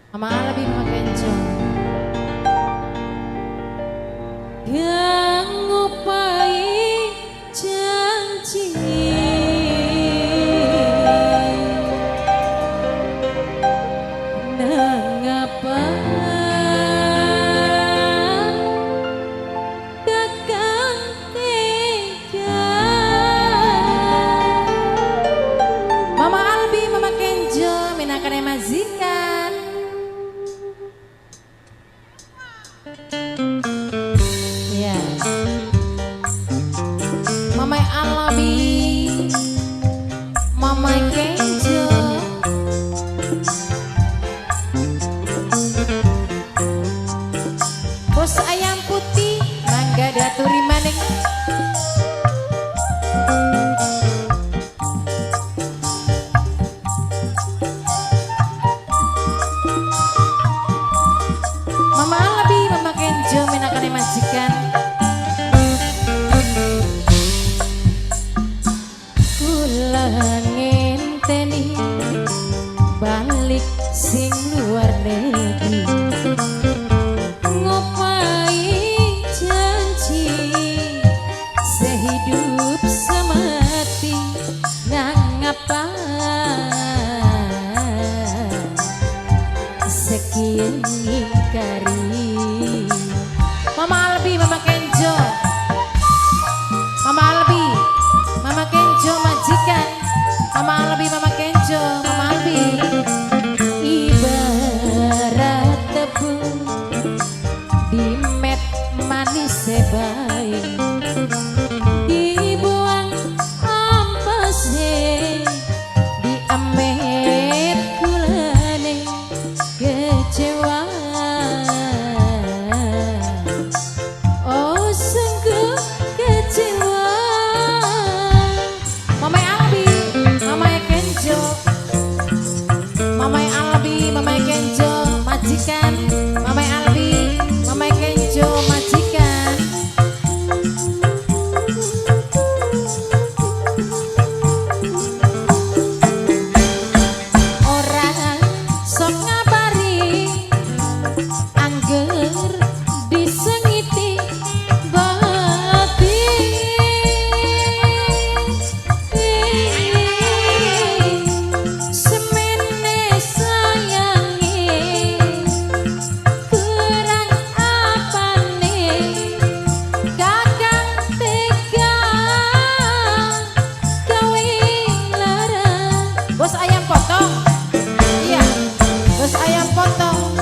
Mama Albi, Mama Kenjo. Yang ngupai janji nangapa kakang tega. Mama Albi, Mama Kenjo minangkane majikan. Ya. Mama Albi, Mama Kenjo. Bos ayam putih mangga daturi maning. Mama Albi, Mama Kenjo minangkane majikan. Kula ngenteni balik sing luar negeri, ngopai janji sehidup semati nangapa sekian ngingkari. Mama Albi, Mama Kenjo. Mama Albi, Mama Kenjo majikan. Mama Albi, Mama Kenjo, Mama Albi. Ibarat tebu di met manis sebaik, dibuang ampase, diamet kulane kecewa. Oh sungguh kecewa. Mama Albi, Mama Kenjo. Mama Albi, Mama Kenjo majikan. Mama Albi, Mama Kenjo majikan. Orang sok ngabari angger disengiti batin. Semene sayange kurang apane kakang tega gawe lara. Bos ayam potong. Iya, bos ayam potong.